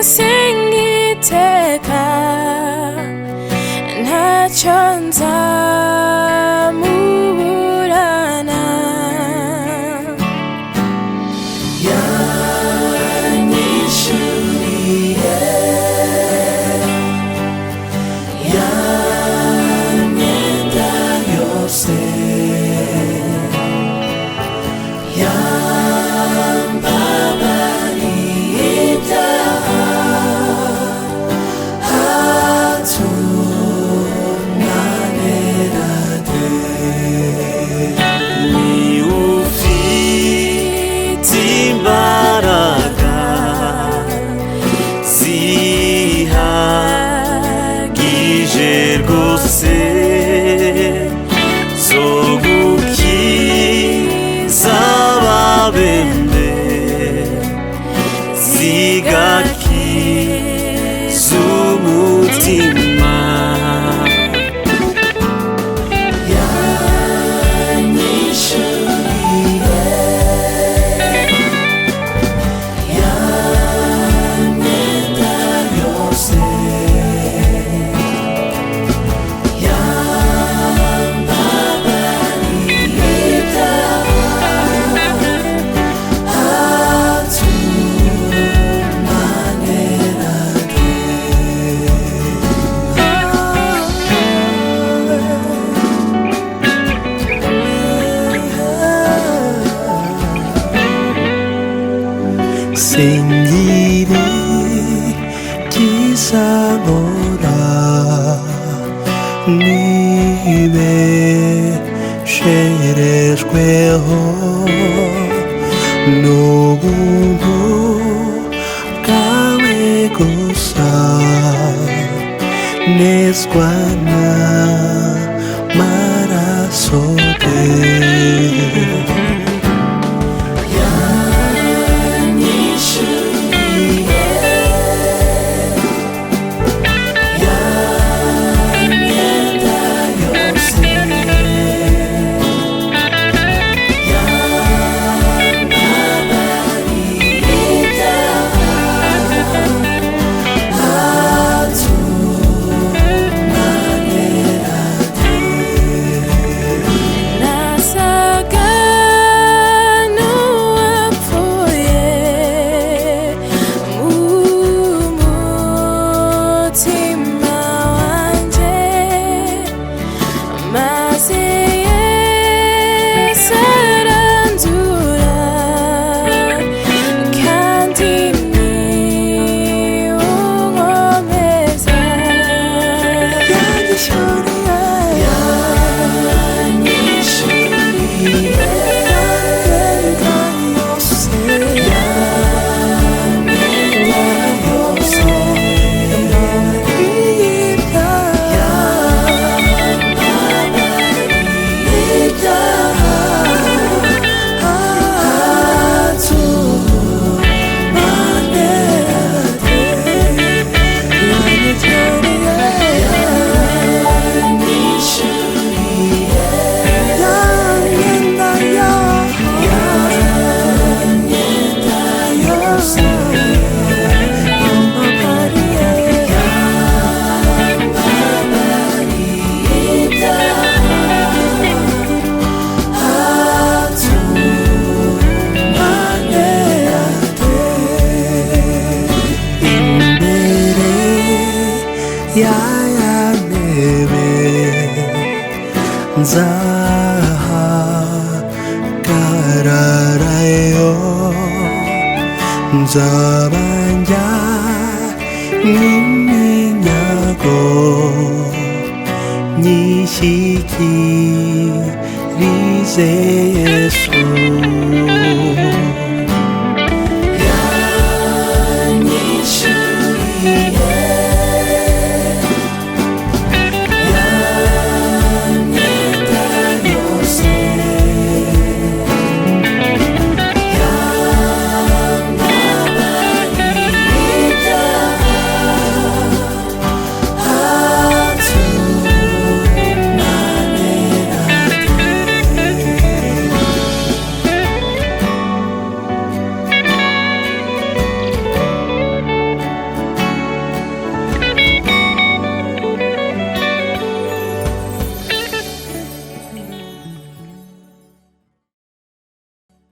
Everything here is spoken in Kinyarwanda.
Musenga iteka, ntacyo nzamuburana. Yanyishyuriye ya myenda yose, yambabariye ibyaha, atunanira de. Ni ufite imbaraga zihagije rwose zo gukiza ababembe, zigakiza umutima. Yanyishyuriye ya myenda yose, yambabariye ibyaha, atunanira de. Singire gisangora nibesherejweho n'ubuntu bwawe gusa, nezwa n'amaraso ye. Yanyishyuriye ya myenda yose, yambabariye ibyaha, atunanira de. Nasaga n'uwapfuye mu mutima wanjye, maze Yesu aranzura, kandi ni unkomeza. Yanyishyuriye, Yanyishyuriye imyenda yose, ya myenda yose, yambabariye ibyaha, atunanira de. Yanyishyuriye ya myenda yose, yambabariye ibyaha, atunanira de. Imbere y'aya ntebe nzahagararayo, nzaba njya n'iminyago nyishyikirize Yesu.